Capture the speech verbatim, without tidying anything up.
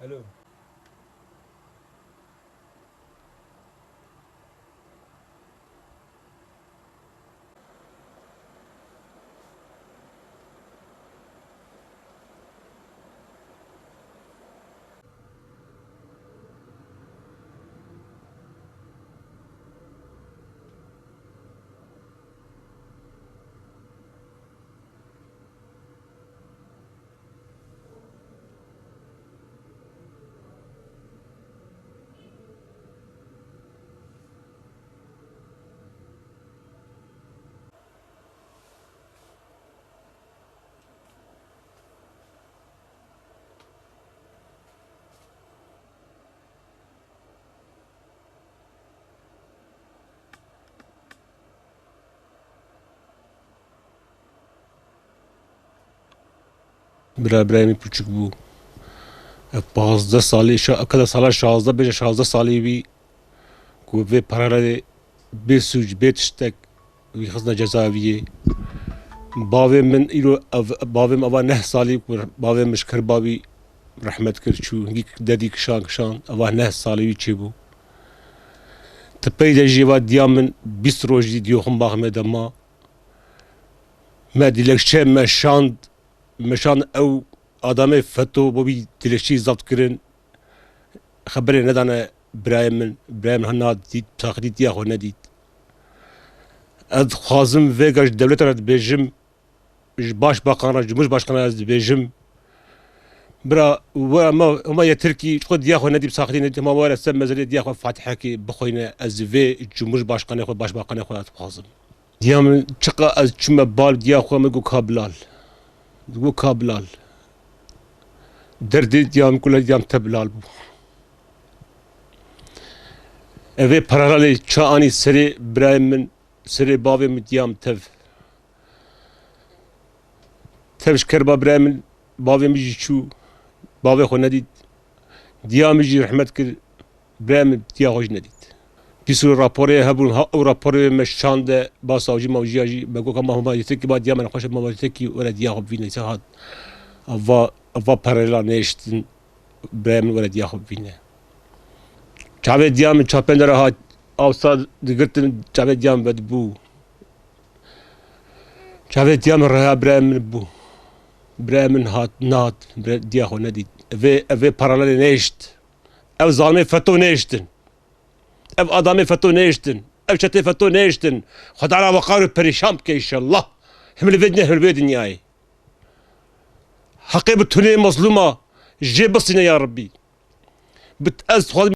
Alo. Bira birayê min piçûk bû. Ev pazdeh salî, şa-, ev kadar sala şazdeh, bêje şazdeh salî bî ku vê paralelê bê sûc, bê tiştek wî xistine cezaeviyê. Bavê min îro ev, bavê min eva neh salî ku bavê min ji kir bavî rehmet kir çû, hingî dedî kişan kişan, eva neh salî wî çêbû. Ti pey de jî va diya min bîst roj dî diyo xwe baxmê de ma. Me dilekçe me şand, me şand ew adamê feto bo bî dilekçî zapt kirin. Xeberê nedane birayê min, birayê min hana dît, taqdî diya xwe nedît. Ez dixwazim vêga ji dewleta re dibêjim, ji başbakan re, cumhurbaşkanê re ez dibêjim. Bira, we ma, ma ye Tirkî, ji xwe diya xwe nedî, bi saxtî nedî, ma were ser mezarê diya xwe fatihekê bixwîne, ez vê cumhurbaşkanê xwe, başbakanê xwe ez dixwazim. Diya min çiqa ez çûme bal diya xwe, min got ka Bilal. Got ka Bilal. Derdê diya min kule diya min te Bilal bû. Evê paralelê ça anî serê birayê min, serê bavê min diya min tev. Tev ji kerba birayê min, bavê min jî çû, bavê xwe nedît. Diya min jî rehmet kir, birayê min diya xwe jî nedît. Pîsû raporê hebûn, ha, ew raporê me şande, ba savcî mavciya jî, me got ka ma hema yetekî ba diya min xweş e, ma yetekî were diya xwe bivîne, îsa hat. Ava, ava perela nêştin, birayê min were diya xwe bivîne. Çavê diya min çapendera hat, awsa digirtin, çavê diya min vedibû. Çavê diya min reha birayê min bû. Birayê min hat, nehat, bira-, diya xwe nedît. Evê, evê paralelê nêşt. Ev zalimê feto nêştin. Ev adamê feto nêştin. Ev çetê feto nêştin. Xwedara we qar û perîşan bike înşellah. Him li vê dinyayê, him li vê dinyayê. Heqê bi tunê mezlûma jê bisîne ya Rebbî. Bi, ez dixwazim